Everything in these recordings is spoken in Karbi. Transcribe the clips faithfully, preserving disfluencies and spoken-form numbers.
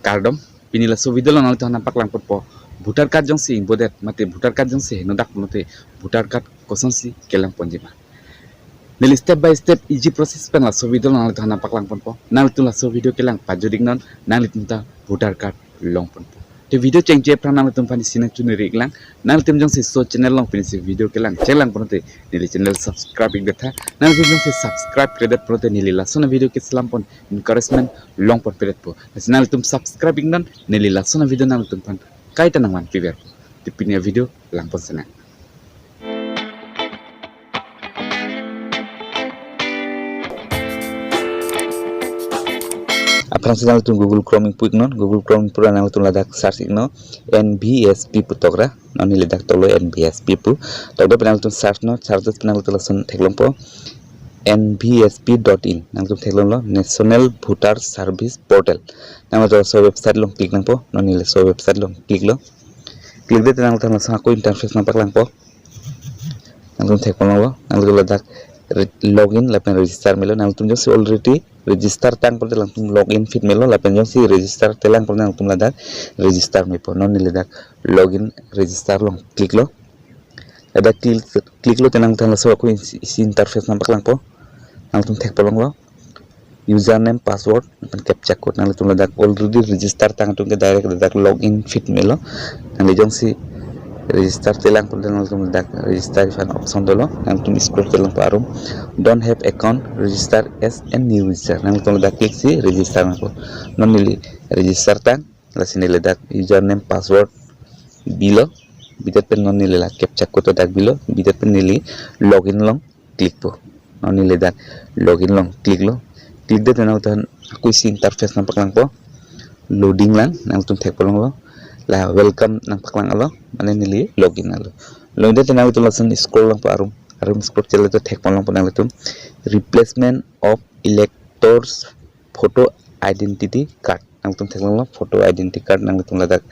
Kardom, pini laso video along nanglitum aphan nangpaklang ponpo voter card jongsi ingbodet mate voter card jongsi henodak mate voter card kosonsi kelang ponji ma. Neli step by step easy process pen laso video along nanglitum aphan nangpaklang ponpo. Nanglitum laso video kelang pajut iknon, nanglitum ta voter card long ponpo. Te video chengche aphrang nanglitum aphan isi nangchuniri iklang. Nanglitum jongsi laso channel along pinisi video kelang chenglang pulote neli channel subscribe ikdet tha. Nanglitum jongsi subscribe kredet pulote neli lason a-video keselam pon encouragement long ponpedetpo. Lasi nanglitum subscribe iknon, neli lason a-video nanglitum aphan kaita nangvanpiverpo. Te pini a-video lang pon senang. Aphrangsi nanglitum Google Chrome ingpu iknon, Google Chrome ingpu ra nanglitum ladak search iknon, N V S P pu tokra, non neli dak toklo N V S P pu. Tokdet pen nanglitum search non, search det pen nanglitum lason theklongpo N V S P dot in, nanglitum theklonglo National Voter Service Portal. Nanglitum laso website along click nangpo, non neli laso website along click lo. Click det nanglitum lason ako interface nangpaklangpo. Nanglitum thekponlonglo, nanglitum ladak re-, login lapen register melo, nanglitum jongsi already register tang pulote nanglitum login feet melo, lapen jongsi register telang pulote nanglitum ladak register mepo. Non neli dak login register along click lo. Ladak click, click lote nanglitum laso ako isi, isi interface nangpaklangpo. Nanglitum thekponlonglo username, password lapen captcha code. Nanglitum ladak already register tang atum ke direct ladak login feet melo. Nangli jongsi register telang pulote nanglitum ladak register ifan option dolo. Nanglitum scroll kelangpo arum. Don't have account, register as a new user. Nanglitum ladak click si register nangpo. Non neli register tang, lasi neli dak username, password bilo. Bidet pen non neli la captcha code dak bilo. Bidet pen neli login along click po. Non neli dak login along click lo. Click det nanglitum ako isi interface nangpaklangpo. Loading lang, nanglitum thekponlonglo. La welcome nangpaklang alo, mane neli login alo. Login det nanglitum lason scroll langpo arum. Arum scroll chele to thekponlongpo nanglitum. Replacement of electors photo identity card. Nanglitum theklonglo photo identity card, nanglitum ladak,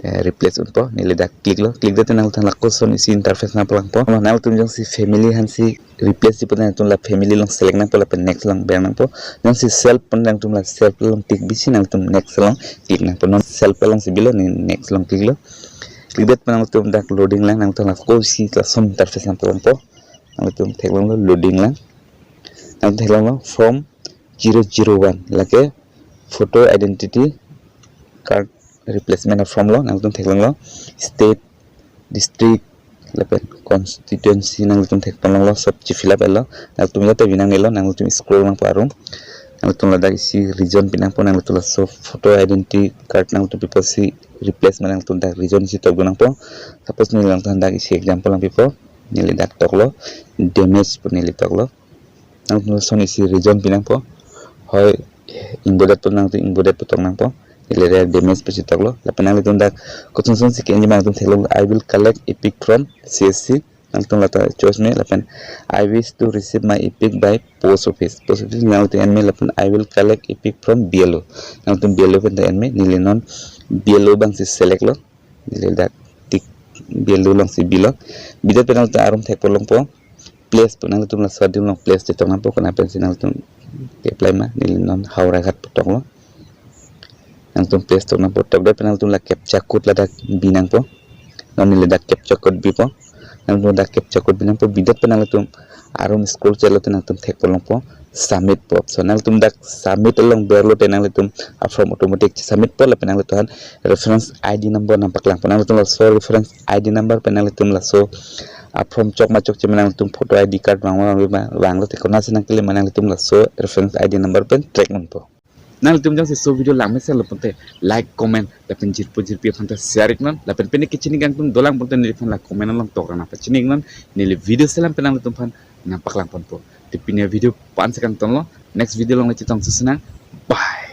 eh, replace unpo, neli dak click lo. Click det nanglitum lakoson isi interface nangpaklangpo. Nanglitum jongsi family aphansi replace ji pulote nanglitum la family along select nangpo lapen next along ber nangpo. Jongsi self pulote nanglitum la self along click bisi nanglitum next along click nangpo. Non self alongsi bilo, ne next along click lo. Click det pen nanglitum dak loading lang, nanglitum lako isi lason interface nangpaklangpo. Nanglitum theklonglo loading lang. Nanglitum theklonglo form zero zero one, lake photo identity card replacement form lo. Nanglitum theklonglo state, district lapen constituency nanglitum thekponlonglo, sob chi fill up etlo. Nanglitum jate binang nelo, nanglitum scroll nangpo arum. Nanglitum ladak isi region pinangpo, nanglitum laso photo identity card nanglitum pipo si replace ma, nanglitum dak region isi tokdun nangpo. Suppose neli nanglitum dak isi example nangpipo, neli dak toklo Demes pu neli toklo. Nanglitum lason isi region pinangpo. Hoi ingbodet pu nanglitum ingbodet pu tok nangpo. Neli dak Demes pusi toklo. Lapen nanglitum dak koson kosonsi ke-enji ma nanglitum theklonglo, I will collect EPIC from C S C. Nanglitum lata choice me lapen I wish to receive my EPIC by post office. Post office nanglitum en me lapen I will collect EPIC from B L O. Nanglitum B L O pen ta en me, neli non B L O abangsi select lo. Neli dak tick B L O alongsi bilo. Bidet pen nanglitum arum thekponlongpo. Place pu nanglitum laso adim along place chetok nangpo, kona pensi nanglitum apply ma, neli non Howraghat pu toklo. Nanglitum place tok nangpo, tokdet pen nanglitum la captcha code ladak bi nangpo. Non neli dak captcha code bipo. Nanglitum dak captcha code bi nangpo, bidet pen nanglitum arum scroll chelo te nanglitum thekponlongpo submit pu option. Nanglitum dak submit along berlo te nanglitum a-form automatic submit po lapen nanglitum aphan reference I D number nangpaklangpo. Nanglitum laso reference I D number pen nanglitum laso a-form chok ma chokche ma nanglitum photo I D card vang ma vangve ma vanglo te konatsi nangkele ma nanglitum laso reference I D number pen track nangpo. Nanglitum jongsi laso video langmesen lo pulote like, comment lapen jirpo jirpi aphan ta share iknon. Lapen pini kechini kangtung dolang pulote neliphan la comment along tokra nangpachini iknon. Neli video selam pen nanglitum aphan nangpaklang ponpo. Te pini a-video la-an si kangtonlo. Next video along le chetong susunang. Bye.